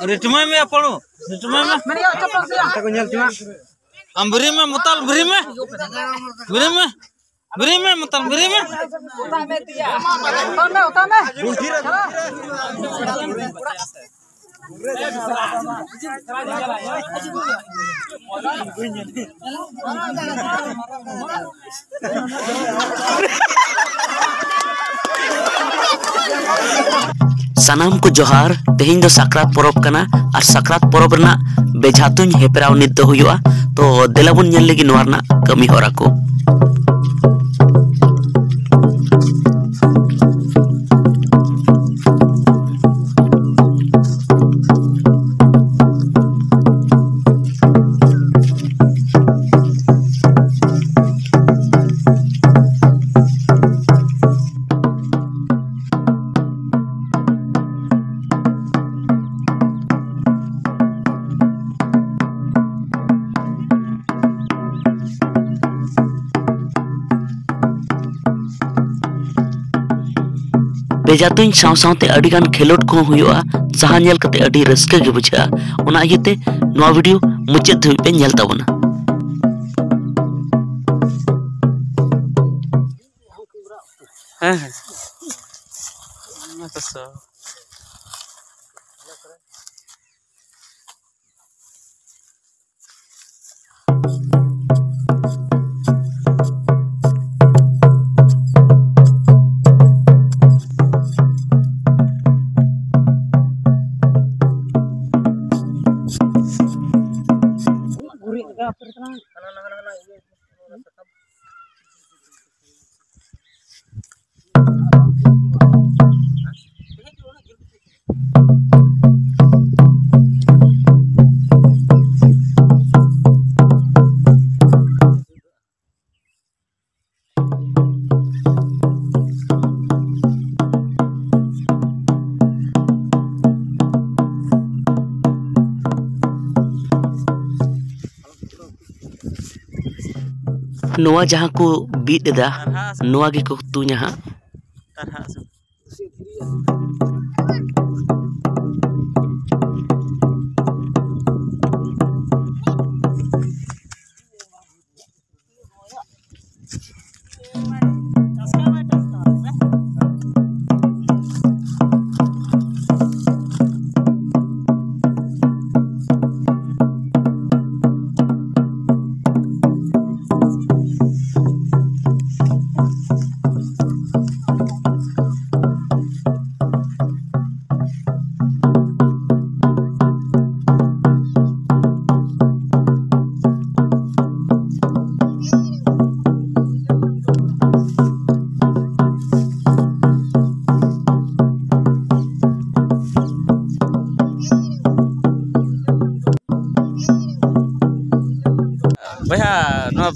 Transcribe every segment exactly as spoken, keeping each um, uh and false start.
ᱨᱤᱴᱢᱟᱭ ᱢᱮ ᱟᱯᱟᱲᱩ, ᱨᱤᱴᱢᱟᱭ ᱢᱮ᱾ ᱢᱮᱱᱮᱭᱟ ᱚᱪᱚᱜ ᱠᱚᱢ ᱥᱮᱭᱟ᱾ ᱟᱢ ᱵᱤᱨᱤ ᱢᱮ ᱢᱚᱛᱟᱞ, ᱵᱤᱨᱤ ᱢᱮ, ᱵᱤᱨᱤ ᱢᱮ, ᱵᱤᱨᱤ ᱢᱮ ᱢᱚᱛᱟᱞ, ᱵᱤᱨᱤ ᱢᱮ᱾ ᱩᱛᱟᱨ ᱢᱮ, ᱩᱛᱟᱨ ᱢᱮ᱾ ᱥᱟᱱᱟᱢ ᱠᱚ ᱡᱚᱦᱟᱨ᱾ ᱛᱮᱦᱮᱧ ᱫᱚ ᱥᱟᱠᱨᱟᱛ ᱯᱚᱨᱚᱵᱽ ᱠᱟᱱᱟ ᱟᱨ ᱥᱟᱠᱨᱟᱛ ᱯᱚᱨᱚᱵᱽ ᱨᱮᱱᱟᱜ ᱵᱮᱡᱷᱟ ᱛᱩᱧ ᱦᱮᱯᱨᱟᱣ ᱱᱤᱛ ᱫᱚ ᱦᱩᱭᱩᱜᱼᱟ᱾ ᱛᱚ ᱫᱮᱞᱟ ᱵᱚᱱ ᱧᱮᱞ ᱞᱮᱜᱮ ᱱᱚᱣᱟ ᱨᱮᱱᱟᱜ ᱠᱟᱹᱢᱤ ᱦᱚᱨᱟ ᱠᱚ᱾ ᱵᱮᱡᱷᱟ ᱛᱩᱧ ᱥᱟᱶ ᱥᱟᱶᱛᱮ ᱟᱹᱰᱤ ᱜᱟᱱ ᱠᱷᱮᱞᱳᱰ ᱠᱚᱦᱚᱸ ᱦᱩᱭᱩᱜᱼᱟ, ᱡᱟᱦᱟᱸ ᱧᱮᱞ ᱠᱟᱛᱮ ᱟᱹᱰᱤ ᱨᱟᱹᱥᱠᱟᱹ ᱜᱮ ᱵᱩᱡᱷᱟᱹᱜᱼᱟ᱾ ᱚᱱᱟ ᱤᱭᱟᱹᱛᱮ ᱱᱚᱣᱟ ᱵᱷᱤᱰᱤᱭᱳ ᱢᱩᱪᱟᱹᱫ ᱫᱷᱟᱹᱵᱤᱡ ᱯᱮ ᱧᱮᱞ ᱛᱟᱵᱚᱱᱟ᱾ ᱦᱮᱸ, ᱦᱮᱸ᱾ ᱚᱱᱟ ᱠᱚ ᱥᱟᱶ᱾ ᱱᱚᱣᱟ ᱡᱟᱦᱟᱸ ᱠᱚ ᱵᱤᱫ ᱮᱫᱟ, ᱱᱚᱣᱟ ᱜᱮᱠᱚ ᱛᱩᱧᱟ ᱦᱟᱸᱜ᱾ ᱛᱟᱨᱦᱟ ᱥᱮ?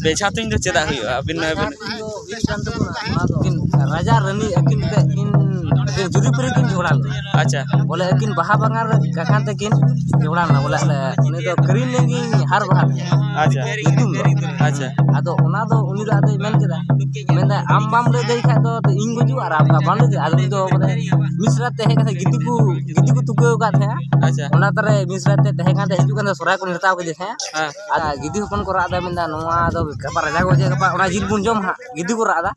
ᱵᱮᱡᱷᱟ ᱛᱩᱧ ᱫᱚ ᱪᱮᱫᱟᱜ ᱦᱩᱭᱩᱜᱼᱟ? ᱟᱹᱵᱤᱱ, ᱟᱹᱵᱤᱱ ᱟᱹᱠᱤᱱ ᱨᱟᱡᱟ ᱨᱟᱹᱱᱤ ᱟᱹᱠᱤᱱ ᱛᱮ ᱠᱤᱱ ᱡᱩᱨᱤ ᱯᱟᱹᱨᱤ ᱠᱤᱱ ᱡᱷᱚᱜᱽᱲᱟ ᱞᱮᱱᱟ᱾ ᱟᱪᱪᱷᱟ᱾ ᱵᱚᱞᱮ ᱟᱹᱠᱤᱱ ᱵᱟᱦᱟ ᱵᱟᱜᱟᱱ ᱨᱮ ᱠᱟᱠᱷᱟᱱ ᱛᱮᱠᱤᱱ ᱡᱷᱚᱜᱽᱲᱟ ᱞᱮᱱᱟ, ᱵᱚᱞᱮ ᱟᱞᱮ ᱩᱱᱤ ᱫᱚ ᱠᱟᱹᱨᱤ ᱞᱤᱸᱜᱤ ᱦᱟᱨ ᱵᱟᱦᱟ ᱛᱟᱦᱮᱸ ᱟᱪᱪᱷᱟ᱾ ᱧᱩᱛᱩᱢ ᱫᱚ᱾ ᱟᱪᱪᱷᱟ᱾ ᱟᱫᱚ ᱚᱱᱟ ᱫᱚ ᱩᱱᱤ ᱫᱚ ᱟᱫᱚᱭ ᱢᱮᱱ ᱠᱮᱫᱟ, ᱢᱮᱱᱫᱟᱭ, "ᱟᱢ ᱵᱟᱢ ᱞᱟᱹᱭ ᱫᱟᱲᱮ ᱠᱷᱟᱡ ᱫᱚ ᱤᱧ ᱜᱩᱡᱩᱜ ᱟᱨ ᱟᱢ ᱵᱟᱢ ᱞᱟᱹᱭ ᱫᱟᱲᱮ-" ᱟᱫᱚ ᱩᱱᱤ ᱫᱚ ᱢᱟᱱᱮ ᱢᱤᱥᱨᱟ ᱛᱮ ᱦᱮᱡ ᱠᱟᱛᱮ ᱜᱤᱫᱤ ᱠᱚ, ᱜᱤᱫᱤ ᱠᱚ ᱛᱩᱠᱟᱹᱣ ᱟᱠᱟᱫ ᱛᱟᱦᱮᱸᱜᱼᱟ᱾ ᱟᱪᱪᱷᱟ᱾ ᱚᱱᱟ ᱛᱟᱨᱮ ᱢᱤᱥᱨᱟ ᱛᱮ ᱛᱟᱦᱮᱸ ᱠᱟᱱ ᱛᱮ ᱦᱤᱡᱩᱜ ᱠᱟᱱ ᱛᱟᱦᱮᱸ, ᱥᱚᱨᱦᱟᱭ ᱠᱚ ᱱᱮᱣᱛᱟᱣ ᱠᱮᱫᱮ ᱛᱟᱦᱮᱸᱜᱼᱟ᱾ ᱦᱮᱸ᱾ ᱟᱨ ᱜᱤᱫᱤ ᱦᱚᱯᱚᱱ ᱠᱚ ᱨᱟᱜ ᱮᱫᱟ, ᱢᱮᱱᱫᱟ, "ᱱᱚᱣᱟ ᱫᱚ ᱜᱟᱯᱟ ᱨᱟᱡᱟ ᱠᱚ ᱚᱡᱮ ᱜᱟᱯᱟ ᱚᱱᱟ ᱡᱤᱞ ᱵᱚᱱ ᱡᱚᱢᱟ ᱦᱟᱸᱜ", ᱜᱤᱫᱤ ᱠᱚ ᱨᱟᱜ ᱮᱫᱟ᱾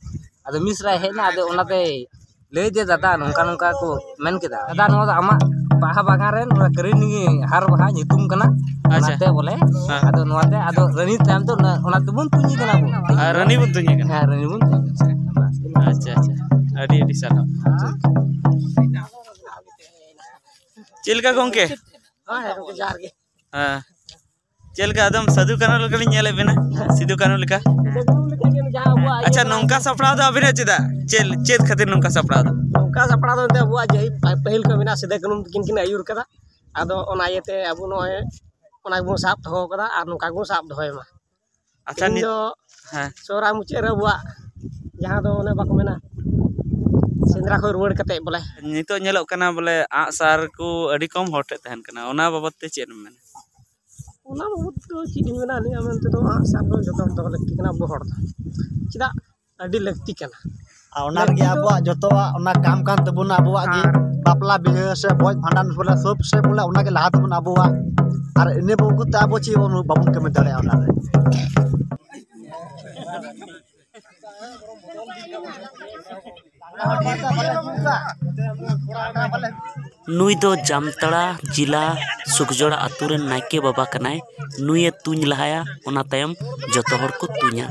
ᱟᱫᱚ ᱢᱤᱥᱨᱟᱭ ᱦᱮᱡ ᱮᱱᱟ, ᱟᱫᱚ ᱚᱱᱟᱛᱮ ᱞᱟᱹᱭ ᱫᱮ, "ᱫᱟᱫᱟ, ᱱᱚᱝᱠᱟ ᱱᱚᱝᱠᱟ ᱠᱚ ᱢᱮᱱ ᱠᱮᱫᱟ, ᱫᱟᱫᱟ, ᱱᱚᱣᱟ ᱫᱚ ᱟᱢᱟᱜ ᱵᱟᱦᱟ ᱵᱟᱜᱟᱱ ᱨᱮᱱ ᱱᱚᱣᱟ ᱠᱟᱹᱨᱤ ᱱᱤᱭᱮ ᱦᱟᱨ ᱵᱟᱦᱟ ᱧᱩᱛᱩᱢ ᱠᱟᱱᱟ", ᱟᱪᱪᱷᱟ᱾ ᱚᱱᱟᱛᱮ ᱵᱚᱞᱮ ᱦᱮᱸ᱾ ᱟᱫᱚ ᱱᱚᱣᱟᱛᱮ ᱟᱫᱚ ᱨᱟᱹᱱᱤ ᱛᱟᱭᱚᱢ ᱛᱮ ᱚᱱᱟ, ᱚᱱᱟ ᱛᱮᱵᱚᱱ ᱛᱩᱧᱤ ᱠᱟᱱᱟ ᱵᱚᱱ᱾ ᱟᱨ ᱨᱟᱹᱱᱤ ᱵᱚᱱ ᱛᱩᱧᱤ ᱠᱟᱱᱟ᱾ ᱦᱮᱸ, ᱨᱟᱹᱱᱤ ᱵᱚᱱ ᱛᱩᱧᱤ ᱠᱟᱱᱟ᱾ ᱟᱪᱪᱷᱟ, ᱟᱪᱪᱷᱟ, ᱟᱹᱰᱤ ᱟᱹᱰᱤ ᱥᱟᱨᱦᱟᱣ᱾ ᱪᱮᱫ ᱞᱮᱠᱟ ᱜᱚᱝᱠᱮ? ᱦᱮᱸ, ᱜᱚᱝᱠᱮ, ᱡᱚᱦᱟᱨ ᱜᱮ᱾ ᱦᱮᱸ᱾ ᱪᱮᱫ ᱞᱮᱠᱟ ᱟᱫᱚᱢ ᱥᱟᱹᱫᱷᱩ ᱠᱟᱹᱱᱦᱩ ᱞᱮᱠᱟᱞᱤᱧ ᱧᱮᱞᱮᱫ ᱵᱮᱱᱟ? ᱥᱤᱫᱷᱩ ᱠᱟᱹᱱᱦᱩ ᱞᱮᱠᱟ? ᱥᱤᱫᱷᱩ ᱠᱟᱹᱱᱦᱩ ᱞᱮᱠᱟ ᱜᱮ ᱡᱟᱦᱟᱸ ᱟᱵᱚᱣᱟᱜ ᱟᱪᱪᱷᱟ, ᱤᱭᱟᱹ ᱱᱚᱝᱠᱟ ᱥᱟᱯᱲᱟᱣ ᱫᱚ ᱟᱵᱤᱱᱟᱜ ᱪᱮᱫᱟᱜ? ᱪᱮᱫ, ᱪᱮᱫ ᱠᱷᱟᱹᱛᱤᱨ ᱱᱚᱝᱠᱟ ᱥᱟᱯᱲᱟᱣ ᱫᱚ? ᱱᱚᱝᱠᱟ ᱥᱟᱯᱲᱟᱣ ᱫᱚ ᱮᱱᱛᱮ ᱟᱵᱚᱣᱟᱜ ᱡᱮ ᱯᱟᱹᱦᱤᱞ ᱠᱷᱚᱱ ᱢᱮᱱᱟᱜᱼᱟ, ᱥᱤᱫᱩ ᱠᱟᱹᱱᱦᱩ ᱛᱟᱹᱠᱤᱱ ᱠᱤᱱ ᱟᱹᱭᱩᱨ ᱠᱟᱫᱟ᱾ ᱟᱫᱚ ᱚᱱᱟ ᱤᱭᱟᱹᱛᱮ ᱟᱵᱚ ᱱᱚᱜᱼᱚᱭ ᱚᱱᱟ ᱜᱮᱵᱚᱱ ᱥᱟᱵ ᱫᱚᱦᱚ ᱠᱟᱫᱟ ᱟᱨ ᱱᱚᱝᱠᱟ ᱜᱮᱵᱚᱱ ᱥᱟᱵ ᱫᱚᱦᱚᱭ ᱢᱟ᱾ ᱟᱪᱪᱷᱟ, ᱛᱮᱦᱮᱧ ᱱᱤᱛ-, ᱫᱚ ᱦᱮᱸ᱾ ᱥᱚᱦᱨᱟᱭ ᱢᱩᱪᱟᱹᱫ ᱨᱮ ᱟᱵᱚᱣᱟᱜ ᱡᱟᱦᱟᱸ ᱫᱚ ᱚᱱᱮ ᱵᱟᱠᱚ ᱢᱮᱱᱟ, ᱥᱮᱸᱫᱽᱨᱟ ᱠᱷᱚᱱ ᱨᱩᱣᱟᱹᱲ ᱠᱟᱛᱮ ᱵᱚᱞᱮ᱾ ᱱᱤᱛᱚᱜ ᱧᱮᱞᱚᱜ ᱠᱟᱱᱟ ᱵᱚᱞᱮ ᱟᱸᱜᱼᱥᱟᱨ ᱠᱚ ᱟᱹᱰᱤ ᱠᱚᱢ ᱦᱚᱲ ᱴᱷᱮᱱ ᱛᱟᱦᱮᱱ ᱠᱟᱱᱟ, ᱚᱱᱟ ᱵᱟᱵᱚᱫ ᱛᱮ ᱪᱮᱫ ᱮᱢ ᱢᱮᱱᱟ? ᱚᱱᱟ ᱵᱟᱵᱚᱫ ᱫᱚ ᱪᱮᱫ ᱤᱧ ᱢᱮᱱᱟ, ᱟᱹᱞᱤᱧᱟᱜ ᱢᱮᱱ ᱛᱮᱫᱚ ᱟᱸᱜᱼᱥᱟᱨ ᱫᱚ ᱡᱚᱛᱚᱱ ᱫᱚᱦᱚ ᱞᱟᱹᱠᱛᱤ ᱠᱟᱱᱟ ᱟᱵᱚ ᱦᱚᱲ ᱫᱚ᱾ ᱪᱮᱫᱟᱜ? ᱟᱹᱰᱤ ᱞᱟᱹᱠᱛᱤ ᱠᱟᱱᱟ᱾ ᱟᱨ ᱚᱱᱟ ᱨᱮᱜᱮ ᱞᱟᱹᱠᱛᱤ ᱫᱚ ᱟᱵᱚᱣᱟᱜ ᱡᱚᱛᱚᱣᱟᱜ ᱚᱱᱟ ᱠᱟᱢ ᱠᱟᱱ ᱛᱟᱵᱚᱱᱟ, ᱟᱵᱚᱣᱟᱜ ᱜᱮ ᱟᱨ ᱵᱟᱯᱞᱟ ᱵᱤᱦᱟᱹ ᱥᱮ ᱵᱚᱡ ᱵᱷᱟᱸᱰᱟᱱ ᱵᱚᱞᱮ ᱥᱚᱵ ᱥᱮ ᱵᱚᱞᱮ ᱚᱱᱟ ᱜᱮ ᱞᱟᱦᱟ ᱛᱟᱵᱚᱱᱟ ᱟᱵᱚᱣᱟᱜ᱾ ᱟᱨ ᱤᱱᱟᱹ ᱵᱟᱵᱚᱫ ᱛᱮ ᱟᱵᱚ ᱪᱮᱫ ᱵᱚᱱ, ᱵᱟᱵᱚᱱ ᱠᱟᱹᱢᱤ ᱫᱟᱲᱮᱭᱟᱜᱼᱟ ᱚᱱᱟ ᱨᱮ᱾ ᱱᱩᱭ ᱫᱚ ᱡᱟᱢᱛᱟᱲᱟ ᱡᱤᱞᱟ ᱥᱩᱠᱡᱚᱲᱟ ᱟᱛᱳ ᱨᱮᱱ ᱱᱟᱭᱠᱮ ᱵᱟᱵᱟ ᱠᱟᱱᱟᱭ᱾ ᱱᱩᱭᱮ ᱛᱩᱧ ᱞᱟᱦᱟᱭᱟ, ᱚᱱᱟ ᱛᱟᱭᱚᱢ ᱡᱚᱛᱚ ᱦᱚᱲ ᱠᱚ ᱛᱩᱧᱟ᱾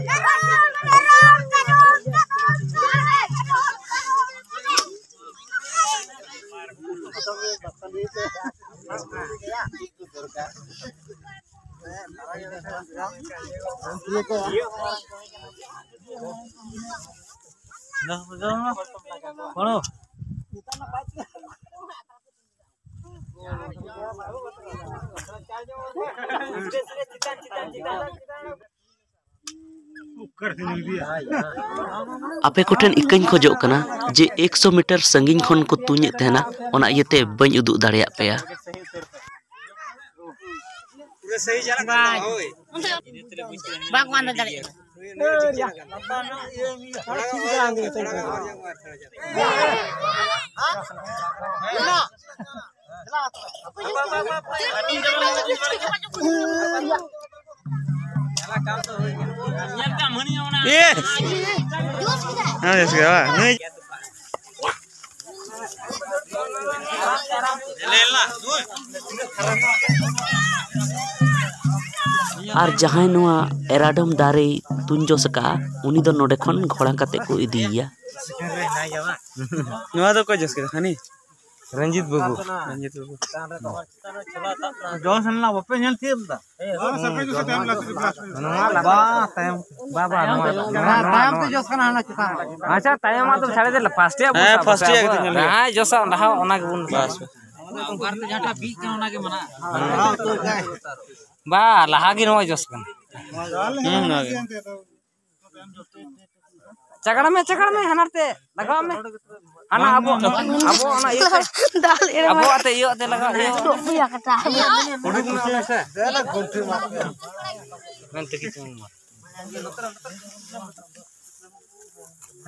ᱟᱯᱮ ᱠᱚᱴᱷᱮᱱ ᱤᱠᱟᱹᱧ ᱠᱷᱚᱡᱚᱜ ᱠᱟᱱᱟ ᱡᱮ ᱮᱠᱥᱚ ᱢᱤᱴᱟᱨ ᱥᱟᱺᱜᱤᱧ ᱠᱷᱚᱱ ᱠᱚ ᱛᱩᱧᱮᱫ ᱛᱟᱦᱮᱱᱟ, ᱚᱱᱟ ᱤᱭᱟᱹᱛᱮ ᱵᱟᱹᱧ ᱩᱫᱩᱜ ᱫᱟᱲᱮᱭᱟᱜ ᱯᱮᱭᱟ᱾ ᱵᱟᱝ, ᱵᱟᱝ ᱫᱟᱲᱮᱭᱟᱜᱼᱟ᱾ ᱮ! ᱦᱮᱸ, ᱵᱮᱥ ᱜᱮ, ᱵᱟᱝ? ᱱᱩᱭ ᱟᱨ ᱡᱟᱦᱟᱸᱭ ᱱᱚᱣᱟ ᱮᱨᱟᱰᱚᱢ ᱫᱟᱨᱮᱭ ᱛᱩᱧ ᱡᱚᱥ ᱟᱠᱟᱜᱼᱟ, ᱩᱱᱤ ᱫᱚ ᱱᱚᱰᱮ ᱠᱷᱚᱱ ᱜᱷᱚᱲᱟ ᱠᱟᱛᱮ ᱠᱚ ᱤᱫᱤᱭᱮᱭᱟ᱾ ᱱᱚᱣᱟ ᱫᱚ ᱚᱠᱚᱭ ᱡᱚᱥ ᱠᱮᱫᱟ? ᱦᱟᱹᱱᱤ? ᱨᱚᱧᱡᱤᱛ ᱵᱟᱹᱵᱩ᱾ ᱨᱚᱧᱡᱤᱛ ᱵᱟᱹᱵᱩ᱾ ᱡᱚᱥ ᱮᱱ ᱞᱮᱱᱟ, ᱵᱟᱯᱮ ᱧᱮᱞ ᱛᱤᱭᱳᱜ ᱞᱮᱫᱟ? ᱱᱚᱣᱟ ᱞᱟᱛᱟᱨ᱾ ᱵᱟ, ᱛᱟᱭᱚᱢ᱾ ᱵᱟ, ᱵᱟ, ᱱᱚᱣᱟ, ᱱᱚᱣᱟ, ᱱᱚᱣᱟ, ᱛᱟᱭᱚᱢ ᱛᱮ ᱡᱚᱥ ᱠᱟᱱᱟ, ᱦᱟᱱᱟ ᱪᱮᱛᱟᱱ ᱨᱮ᱾ ᱟᱪᱪᱷᱟ, ᱛᱟᱭᱚᱢ ᱟᱫᱚ ᱥᱟᱲᱮ ᱫᱮᱞᱟ, first ᱮ ᱟᱵᱚ ᱦᱮᱸ, ᱥᱟᱵ first ᱮ ᱥᱟᱵ᱾ ᱟᱜᱮ ᱛᱚ ᱧᱮᱞ ᱦᱩᱭᱩᱜᱼᱟ᱾ ᱡᱟᱦᱟᱸᱭ ᱡᱚᱥᱟ, ᱞᱟᱦᱟ ᱚᱱᱟ ᱜᱮᱵᱚᱱ ᱵᱟᱥ᱾ ᱚᱠᱟᱨᱮ ᱡᱟᱦᱟᱸᱴᱟᱜ ᱵᱤᱫ ᱠᱟᱱᱟ, ᱚᱱᱟ ᱜᱮ ᱢᱮᱱᱟᱜᱼᱟ᱾ ᱵᱟ, ᱞᱟᱦᱟ ᱜᱮ ᱱᱚᱣᱟ ᱡᱚᱥ ᱠᱟᱱᱟ᱾ ᱦᱩᱸ, ᱱᱚᱣᱟ ᱜᱮ᱾ ᱪᱟᱜᱟᱲ ᱢᱮ, ᱪᱟᱜᱟᱲ ᱢᱮ, ᱦᱟᱱᱟᱨ ᱛᱮ ᱞᱟᱜᱟᱣ ᱢᱮ᱾ ᱦᱟᱱᱟ ᱟᱵᱚ, ᱟᱵᱚ ᱚᱱᱟ ᱤᱭᱟᱹ ᱛᱮ᱾ ᱫᱟᱞ ᱮᱲᱮ ᱟᱵᱚ ᱟᱛᱮ ᱤᱭᱟᱹ ᱟᱛᱮ ᱞᱟᱜᱟᱣ, ᱤᱭᱟᱹ᱾ ᱴᱚᱯᱤᱭᱟ ᱠᱟᱴᱟ᱾ ᱢᱮᱱᱛᱮ ᱠᱤᱪᱷᱩ ᱢᱟ᱾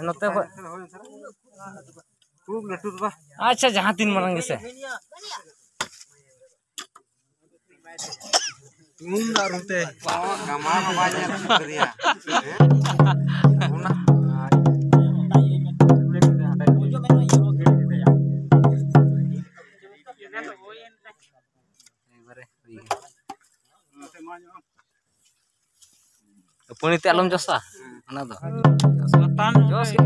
ᱱᱚᱛᱮ ᱠᱷᱚᱡ᱾ ᱟᱪᱪᱷᱟ, ᱡᱟᱦᱟᱸ ᱛᱤᱱ ᱢᱟᱨᱟᱝ ᱜᱮᱥᱮ᱾ ᱩᱱ ᱫᱚ ᱟᱨ ᱚᱱᱛᱮ ᱜᱟᱢᱟ ᱢᱟ ᱵᱟᱭ ᱧᱮᱞ ᱠᱮᱫᱮᱭᱟ᱾ ᱚᱱᱟ ᱮᱠᱵᱟᱨᱮ ᱦᱩᱭ ᱠᱟᱱᱟ᱾ ᱯᱟᱹᱱᱤ ᱛᱮ ᱟᱞᱚᱢ ᱡᱚᱥᱟ, ᱚᱱᱟ ᱫᱚ᱾ ᱡᱚᱥ ᱜᱮ᱾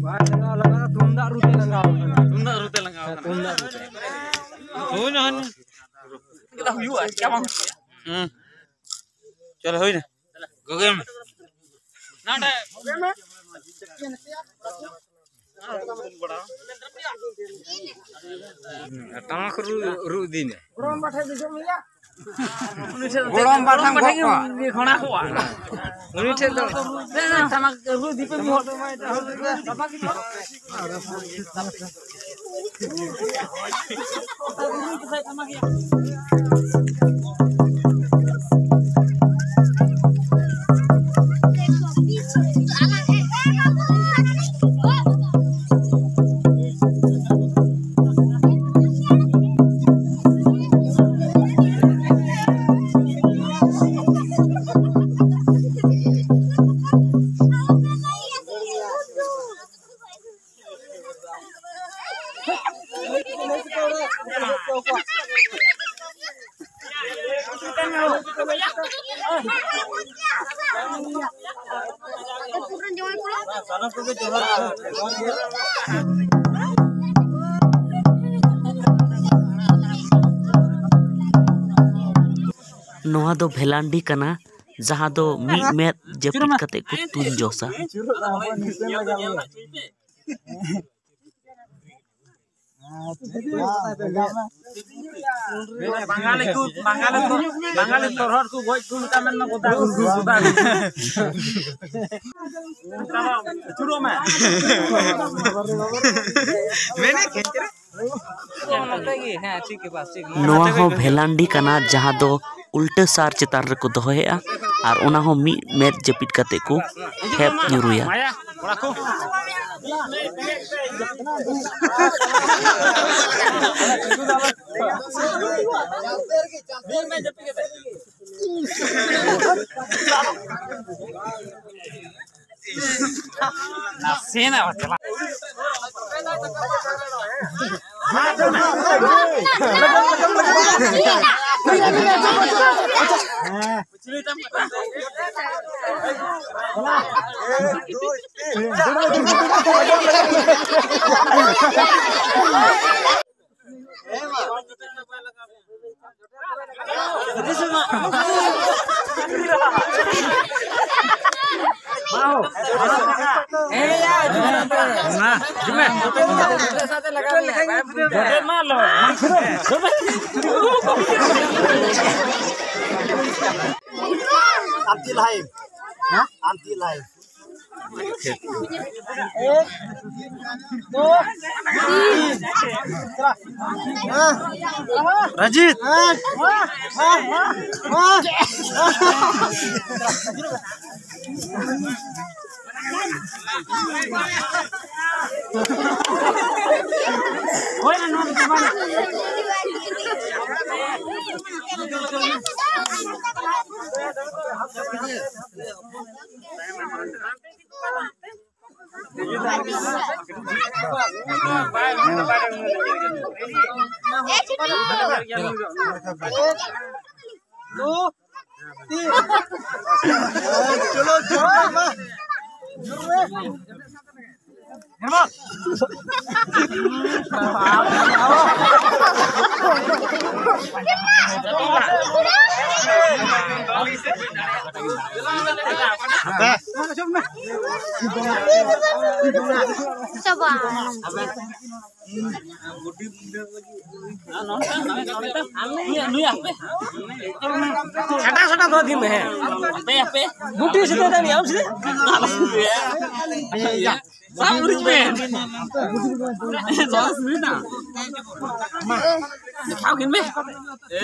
ᱵᱟᱭ ᱞᱟᱜᱟᱣ ᱞᱟᱜᱟᱣ, ᱛᱩᱢᱫᱟᱜ ᱨᱩ ᱛᱮ ᱞᱟᱜᱟᱣ ᱠᱟᱱᱟ᱾ ᱛᱩᱢᱫᱟᱜ ᱨᱩ ᱛᱮ ᱞᱟᱜᱟᱣ ᱠᱟᱱᱟ᱾ ᱛᱩᱢᱫᱟᱜ ᱨᱩ ᱛᱮ᱾ ᱦᱩᱭᱱᱟ, ᱦᱩᱭᱱᱟ᱾ ᱦᱩᱭᱩᱜᱼᱟ, ᱪᱮᱠᱟ ᱵᱟᱝ ᱦᱩᱭᱩᱜᱼᱟ? ᱦᱩᱸ᱾ ᱪᱚᱞᱚ, ᱦᱩᱭᱱᱟ᱾ ᱜᱚᱜᱮ ᱢᱮ᱾ ᱱᱟᱰᱮ᱾ ᱴᱟᱢᱟᱠ ᱨᱩ, ᱨᱩ ᱤᱫᱤ ᱢᱮ᱾ ᱩᱱᱤ ᱴᱷᱮᱱ ᱫᱚ ᱜᱚᱲᱚᱢ ᱵᱟᱴᱷᱟᱢ ᱜᱚᱜ ᱠᱚᱣᱟ᱾ ᱜᱷᱚᱲᱟ ᱠᱚᱣᱟ᱾ ᱩᱱᱤ ᱴᱷᱮᱱ ᱫᱚ ᱴᱟᱢᱟᱠ ᱨᱩ ᱫᱤᱯᱤᱞ ᱢᱚᱦᱚᱱ᱾ ᱱᱚᱣᱟ ᱫᱚ ᱵᱷᱮᱞᱟᱱᱰᱤ ᱠᱟᱱᱟ, ᱡᱟᱦᱟᱸ ᱫᱚ ᱢᱤᱫ ᱢᱮᱫ ᱡᱟᱹᱯᱤᱫ ᱠᱟᱛᱮ ᱠᱚ ᱛᱩᱧ ᱡᱚᱥᱟ᱾ ᱵᱟᱝᱜᱟᱞᱤ ᱠᱚ, ᱵᱟᱝᱜᱟᱞᱤ ᱠᱚ, ᱵᱟᱝᱜᱟᱞᱤ ᱛᱚᱨᱦᱚᱫ ᱠᱚ ᱜᱚᱡ ᱠᱚ ᱢᱮᱛᱟ ᱢᱮᱱ ᱢᱟ ᱜᱚᱫᱟ, ᱜᱚᱫᱟ᱾ ᱟᱹᱪᱩᱨᱚᱜ ᱢᱮ᱾ ᱱᱚᱣᱟ ᱦᱚᱸ ᱵᱷᱮᱞᱟᱱᱰᱤ ᱠᱟᱱᱟ, ᱡᱟᱦᱟᱸ ᱫᱚ ᱩᱞᱴᱟᱹ ᱥᱟᱨ ᱪᱮᱛᱟᱱ ᱨᱮᱠᱚ ᱫᱚᱦᱚᱭᱮᱫᱼᱟ ᱟᱨ ᱚᱱᱟ ᱦᱚᱸ ᱢᱤᱫ ᱢᱮᱫ ᱡᱟᱹᱯᱤᱫ ᱠᱟᱛᱮ ᱠᱚ ᱦᱮᱯ ᱧᱩᱨᱩᱭᱟ᱾ ᱱᱟᱥᱮᱱᱟᱜ ᱵᱟᱪᱷᱞᱟ᱾ ᱟᱢ ᱪᱮᱫ ᱞᱟᱦᱟᱭᱮᱢ? ᱟᱢ ᱪᱮᱫ ᱞᱟᱦᱟᱭᱮᱢ? ᱨᱟᱡᱤᱛ᱾ ᱪᱟᱵᱟ᱾ ᱥᱟᱴᱟ ᱥᱟᱴᱟ ᱫᱚ ᱫᱤᱱ ᱦᱮᱸ᱾ ᱟᱯᱮ, ᱟᱯᱮ᱾ ᱜᱩᱴᱤ ᱥᱤᱫᱷᱟᱹ ᱫᱟᱱᱤ ᱟᱢ ᱥᱤᱫᱷᱟᱹ᱾ ᱥᱟᱵ ᱩᱨᱤᱡ ᱯᱮ᱾ ᱥᱟᱵ ᱩᱨᱤᱡ ᱯᱮ᱾ ᱠᱷᱟᱣ ᱠᱤᱱ ᱢᱮ᱾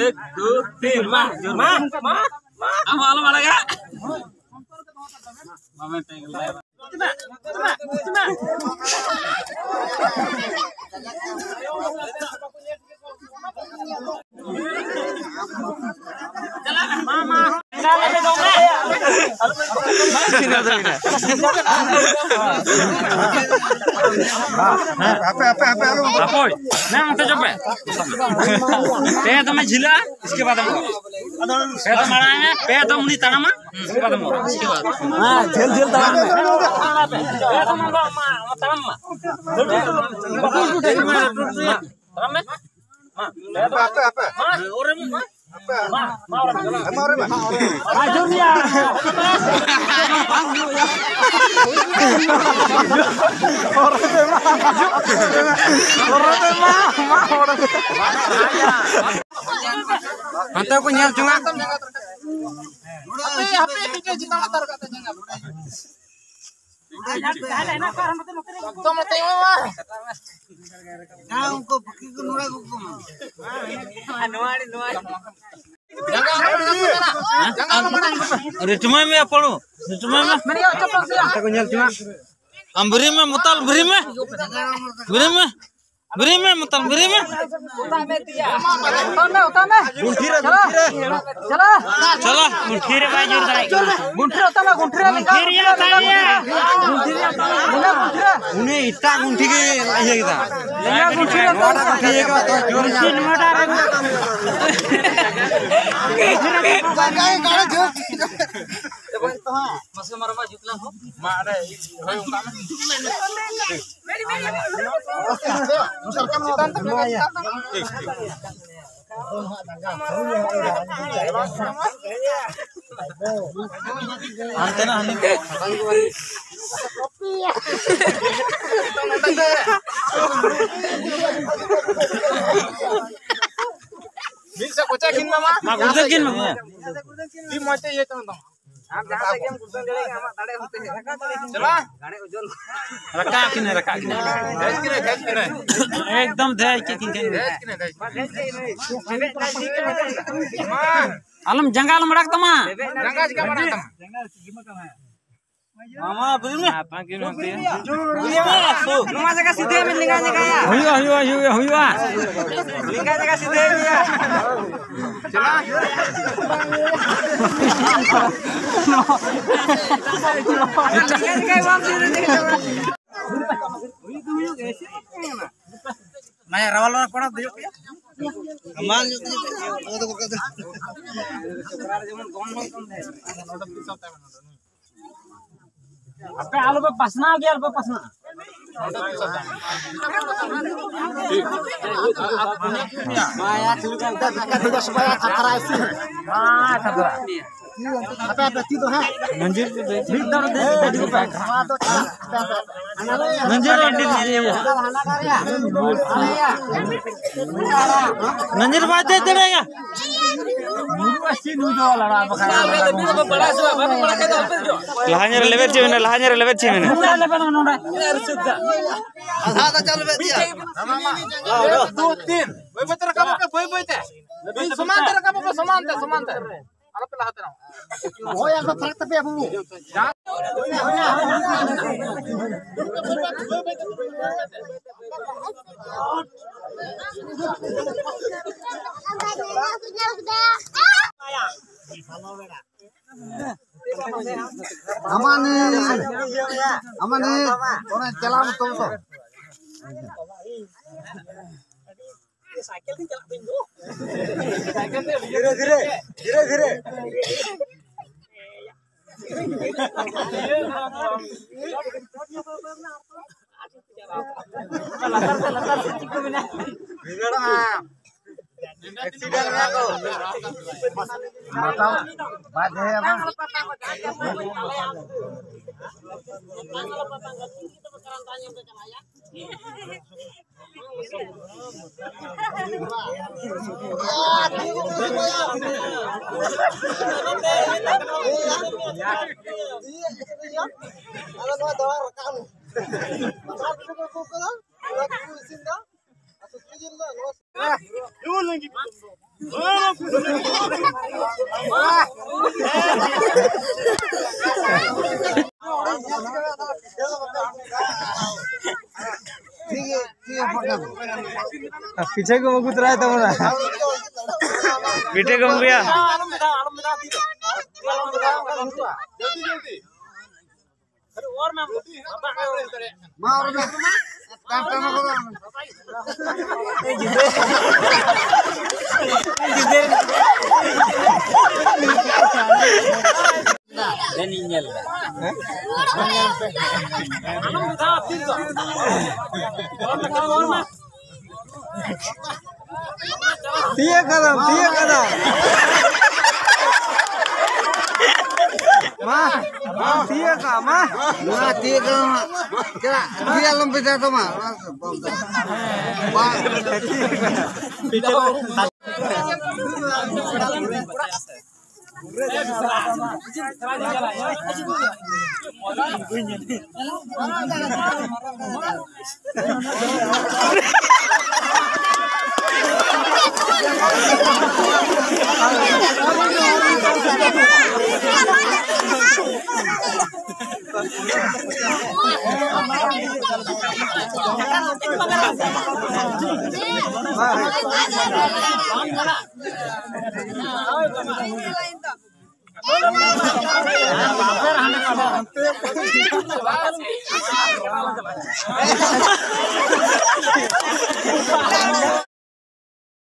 ᱮᱠ, ᱫᱩ, ᱛᱤᱱ, ᱢᱟ᱾ ᱢᱟ, ᱢᱟ, ᱢᱟ᱾ ᱟᱢ ᱦᱚᱸ ᱟᱞᱚᱢ ᱟᱲᱟᱜᱟ᱾ ᱦᱟᱯᱳᱭ, ᱱᱮ ᱚᱱᱛᱮ ᱪᱚᱯᱮ᱾ ᱯᱮ ᱫᱚᱢᱮ ᱡᱷᱤᱞᱟ, ᱤᱥᱠᱮ ᱵᱟᱫ ᱮᱢ ᱚᱨᱟ᱾ ᱯᱮ ᱫᱚᱢ ᱟᱲᱟᱝ ᱢᱮ, ᱯᱮ ᱫᱚᱢ ᱩᱱᱤ ᱛᱟᱲᱟᱢᱟ, ᱤᱥᱠᱮ ᱵᱟᱫ ᱮᱢ ᱚᱨᱟ᱾ ᱦᱮᱸ, ᱡᱷᱟᱹᱞ ᱡᱷᱟᱹᱞ ᱛᱟᱲᱟᱢ ᱢᱮ᱾ ᱯᱮ ᱫᱚᱢ ᱟᱢ ᱫᱚ ᱢᱟ, ᱛᱟᱲᱟᱢ ᱢᱟ᱾ ᱛᱟᱲᱟᱢ ᱢᱮ᱾ ᱢᱟ, ᱯᱮ ᱫᱚᱢ᱾ ᱟᱯᱮ, ᱟᱯᱮ᱾ ᱢᱟ, ᱚᱨ ᱢᱮ, ᱢᱟ᱾ ᱟᱯᱮ᱾ ᱢᱟ, ᱢᱟ, ᱚᱨ ᱢᱮ᱾ ᱢᱟ, ᱚᱨ ᱢᱮ᱾ ᱟᱸᱡᱚᱢ ᱢᱮᱭᱟ᱾ ᱚᱨ ᱢᱮ, ᱢᱟ᱾ ᱚᱨ ᱢᱮ, ᱢᱟ, ᱢᱟ, ᱚᱨ ᱢᱮ᱾ ᱦᱟᱱᱛᱮ ᱠᱚ ᱧᱮᱞ ᱡᱚᱝᱟ᱾ ᱦᱟᱯᱮ, ᱦᱟᱯᱮ, ᱢᱤᱫᱴᱮᱡ ᱪᱮᱛᱟᱱ ᱞᱟᱛᱟᱨ ᱠᱟᱛᱮ ᱧᱮᱞ᱾ ᱮᱠᱫᱚᱢ ᱱᱚᱛᱮ ᱧᱮᱞ ᱢᱟ᱾ ᱡᱟᱦᱟᱸ ᱩᱱᱠᱩ ᱯᱟᱹᱠᱷᱤ ᱠᱚ ᱱᱚᱰᱮ ᱠᱚ ᱠᱚᱢᱟ᱾ ᱱᱚᱣᱟ ᱟᱹᱰᱤ, ᱱᱚᱣᱟ ᱟᱹᱰᱤ᱾ ᱨᱤᱴᱢᱟᱭ ᱢᱮ ᱟᱯᱚᱲᱚ, ᱨᱤᱴᱢᱟᱭ ᱢᱮ᱾ ᱟᱢ ᱵᱤᱨᱤ ᱢᱮ, ᱢᱩᱛᱟᱞ ᱵᱤᱨᱤ ᱢᱮ, ᱵᱤᱨᱤ ᱢᱮ, ᱵᱤᱨᱤ ᱢᱮ, ᱢᱩᱛᱟᱞ ᱵᱤᱨᱤ ᱢᱮ᱾ ᱩᱛᱟᱨ ᱢᱮ, ᱩᱛᱟᱨ ᱢᱮ᱾ ᱪᱟᱞᱟ, ᱪᱟᱞᱟ᱾ ᱜᱩᱱᱴᱷᱤ ᱨᱮ ᱵᱟᱭ ᱡᱳᱨ ᱫᱟᱲᱮᱭᱟᱜ ᱠᱟᱱᱟ᱾ ᱜᱩᱱᱴᱷᱤ ᱨᱮ ᱩᱛᱟᱨ ᱢᱮ, ᱜᱩᱱᱴᱷᱤ ᱨᱮ᱾ ᱜᱩᱱᱴᱷᱤ ᱨᱮᱭᱟᱜ ᱛᱟᱲᱤᱭᱟ᱾ ᱩᱱᱤ ᱮᱴᱟᱜ ᱜᱩᱱᱴᱷᱤ ᱜᱮ ᱤᱭᱟᱹ ᱠᱮᱫᱟ᱾ ᱞᱮᱸᱜᱟ ᱜᱩᱱᱴᱷᱤ ᱨᱮ ᱱᱚᱣᱟᱴᱟᱜ ᱜᱩᱱᱴᱷᱤ ᱤᱭᱟᱹ ᱠᱮᱫᱟ, ᱛᱚ ᱡᱳᱨ ᱧᱟᱢ᱾ ᱜᱩᱱᱴᱷᱤ ᱱᱚᱣᱟᱴᱟᱜ ᱨᱮ᱾ ᱢᱟᱥᱮ ᱢᱟᱨᱢᱟ ᱡᱩᱛ ᱞᱮᱱ ᱦᱚᱸ᱾ ᱢᱟ ᱚᱸᱰᱮ ᱦᱳᱭ ᱚᱱᱠᱟ ᱢᱮ᱾ ᱪᱮᱛᱟᱱ ᱛᱮ ᱦᱟᱱᱛᱮ ᱱᱟ ᱦᱟᱱᱤ᱾ ᱢᱤᱫ ᱥᱮ ᱠᱚᱪᱟ ᱠᱤᱱ ᱢᱟᱢᱟ᱾ ᱢᱟ ᱜᱩᱲᱫᱟᱹ ᱠᱤᱱ ᱢᱟᱢᱟ᱾ ᱢᱤᱫ ᱢᱚᱡᱽ ᱛᱮ ᱤᱭᱟᱹ ᱛᱟᱢ ᱛᱟᱢᱟ᱾ ᱟᱢ ᱡᱟᱦᱟᱸ ᱥᱮᱫ ᱜᱮᱢ ᱜᱩᱲᱫᱟᱹ ᱫᱟᱲᱮᱭᱟᱜᱼᱟ, ᱟᱢᱟᱜ ᱫᱟᱲᱮ ᱚᱱᱛᱮ᱾ ᱪᱟᱞᱟᱜ᱾ ᱨᱟᱠᱟᱵ ᱠᱤᱱᱟᱹ, ᱨᱟᱠᱟᱵ ᱠᱤᱱᱟᱹ᱾ ᱫᱮᱡ ᱠᱤᱱᱟᱹ, ᱫᱮᱡ ᱠᱤᱱᱟᱹ᱾ ᱮᱠᱫᱚᱢ ᱫᱮᱡ ᱠᱤᱱ ᱠᱤᱱ᱾ ᱫᱮᱡ ᱠᱤᱱᱟᱹ, ᱫᱮᱡ ᱠᱤᱱᱟᱹ᱾ ᱢᱟ᱾ ᱟᱞᱚᱢ ᱡᱟᱸᱜᱟ ᱟᱞᱚᱢ ᱟᱲᱟᱜ ᱛᱟᱢᱟ᱾ ᱡᱟᱸᱜᱟ ᱪᱤᱠᱟᱢ ᱟᱲᱟᱜ ᱛᱟᱢᱟ? ᱢᱟᱢᱟ, ᱵᱤᱨᱤᱫ ᱢᱮ᱾ ᱱᱚᱣᱟ ᱡᱟᱭᱜᱟ ᱥᱤᱫᱷᱟᱹᱭ ᱢᱮ, ᱞᱮᱸᱜᱟ ᱡᱟᱭᱜᱟ᱾ ᱦᱩᱭᱩᱜᱼᱟ, ᱦᱩᱭᱩᱜᱼᱟ, ᱦᱩᱭᱩᱜᱼᱟ, ᱦᱩᱭᱩᱜᱼᱟ᱾ ᱞᱮᱸᱜᱟ ᱡᱟᱭᱜᱟ ᱥᱤᱫᱷᱟᱹᱭ ᱢᱮᱭᱟ᱾ ᱞᱮᱸᱜᱟ ᱡᱟᱭᱜᱟ ᱵᱟᱢ ᱥᱤᱫᱷᱟᱹ ᱫᱟᱲᱮᱭᱟᱜᱼᱟ᱾ ᱱᱟᱭᱟ ᱨᱟᱣᱟᱞ ᱨᱟᱣᱟᱞ ᱠᱚᱲᱟ ᱫᱮᱡᱚᱜ ᱜᱮᱭᱟ᱾ ᱦᱟᱢᱟᱞ ᱧᱚᱜ ᱫᱮᱡᱚᱜ ᱜᱮᱭᱟ᱾ ᱡᱮᱢᱚᱱ ᱜᱚᱱ ᱵᱚᱱ ᱠᱚᱢ ᱛᱟᱦᱮᱸ᱾ ᱟᱯᱮ ᱟᱞᱚ ᱯᱮ ᱯᱟᱥᱱᱟᱣ ᱜᱮᱭᱟ, ᱟᱞᱚ ᱯᱮ ᱯᱟᱥᱱᱟᱜᱼᱟ᱾ ᱟᱯᱮ ᱟᱯᱮ ᱛᱤ ᱫᱚ ᱦᱮᱸ᱾ ᱢᱤᱫ ᱫᱚ ᱫᱮ-, ᱫᱮ-, ᱫᱮ-, ᱱᱚᱣᱟ ᱫᱚ ᱪᱟᱞᱟᱜ, ᱟᱯᱮ ᱟᱯᱮ᱾ ᱢᱟᱹᱡᱷᱤ ᱨᱮ ᱟᱹᱰᱤ ᱦᱟᱱᱟ ᱫᱟᱨᱮᱭᱟ᱾ ᱢᱟᱹᱡᱷᱤ ᱨᱮ ᱵᱟᱭ ᱫᱮᱡ ᱫᱟᱲᱮᱭᱟᱜᱼᱟ᱾ ᱞᱟᱦᱟ ᱧᱮᱞ ᱨᱮ ᱞᱮᱵᱮᱫ ᱪᱮᱫ ᱢᱮᱱᱟᱜᱼᱟ? ᱞᱟᱦᱟ ᱧᱮᱞ ᱨᱮ ᱞᱮᱵᱮᱫ ᱪᱮᱫ ᱢᱮᱱᱟᱜᱼᱟ? ᱟᱫᱷᱟ ᱟᱫᱷᱟ ᱪᱟᱞ ᱞᱮᱵᱮᱫ ᱜᱮᱭᱟ᱾ ᱫᱩ, ᱛᱤᱱ᱾ ᱵᱟᱹᱭ ᱵᱟᱹᱭ ᱛᱮ ᱨᱟᱠᱟᱵᱚᱜ ᱯᱮ, ᱵᱟᱹᱭ ᱵᱟᱹᱭ ᱛᱮ᱾ ᱥᱚᱢᱟᱱ ᱛᱮ ᱨᱟᱠᱟᱵᱚᱜ ᱯᱮ, ᱥᱚᱢᱟᱱ ᱛᱮ, ᱥᱚᱢᱟᱱ ᱛᱮ᱾ ᱟᱞᱚᱯᱮ ᱞᱟᱦᱟ ᱛᱟᱲᱟᱢᱟ᱾ ᱦᱳᱭ, ᱟᱫᱚ ᱯᱷᱟᱨᱟᱠ ᱛᱟᱯᱮᱭᱟ ᱵᱟᱹᱵᱩ᱾ ᱟᱢᱟᱱᱤ, ᱟᱢᱟᱱᱤ, ᱚᱱᱮ ᱪᱟᱞᱟᱣ ᱢᱮ ᱛᱚᱵᱮ ᱛᱚ᱾ ᱥᱟᱭᱠᱮᱞ ᱛᱮᱧ ᱪᱟᱞᱟᱜ ᱛᱤᱧ ᱫᱚ᱾ ᱫᱷᱤᱨᱮ, ᱫᱷᱤᱨᱮ, ᱫᱷᱤᱨᱮ, ᱫᱷᱤᱨᱮ᱾ ᱞᱟᱛᱟᱨ ᱥᱮᱫ, ᱞᱟᱛᱟᱨ ᱥᱮᱫ ᱪᱮᱫ ᱠᱚ ᱢᱮᱱᱟᱜᱼᱟ? ᱵᱷᱤᱲᱚᱜᱼᱟ᱾ ᱮᱠᱥᱤᱰᱮᱱᱴ ᱨᱮ ᱠᱚ᱾ ᱢᱟᱛᱟᱞ ᱵᱟᱭ ᱛᱟᱦᱮᱸᱭᱟ ᱵᱟᱝ? ᱟᱫᱚ ᱱᱚᱣᱟ ᱫᱟᱬᱟ ᱨᱟᱠᱟᱵ ᱢᱮ᱾ ᱵᱟᱡᱟᱨ ᱨᱮᱠᱚ ᱟᱹᱜᱩ ᱠᱟᱫᱟ, ᱚᱱᱟ ᱠᱚ ᱤᱥᱤᱱ ᱫᱟ᱾ ᱟᱨ ᱥᱩᱠᱨᱤ ᱡᱤᱞ ᱫᱚ ᱱᱚᱣᱟ ᱟᱨ ᱯᱤᱴᱷᱟᱹ ᱠᱚ ᱟᱹᱜᱩ ᱛᱚᱨᱟᱭ ᱛᱟᱵᱚᱱᱟ᱾ ᱯᱤᱴᱷᱟᱹ ᱠᱚ ᱟᱹᱜᱩᱭᱟ᱾ ᱢᱟ, ᱚᱨ ᱢᱮ᱾ ᱴᱟᱱ, ᱴᱟᱱ ᱠᱚᱨᱚ᱾ ᱡᱟᱹᱱᱤᱡ ᱧᱮᱞ ᱫᱟ᱾ ᱛᱤᱭᱟᱹᱜ ᱠᱟᱫᱟᱢ, ᱛᱤᱭᱟᱹᱜ ᱠᱟᱫᱟᱢ᱾ ᱢᱟ, ᱢᱟ, ᱛᱤᱭᱟᱹᱜ ᱠᱟᱜ ᱢᱟ᱾ ᱢᱟ, ᱛᱤᱭᱟᱹᱜ ᱠᱟᱜ ᱢᱟ᱾ ᱪᱟᱞᱟᱜ, ᱛᱤᱭᱟᱹᱜ ᱟᱞᱚᱢ ᱵᱷᱮᱡᱟ ᱛᱟᱢᱟ᱾ ᱵᱟᱝ᱾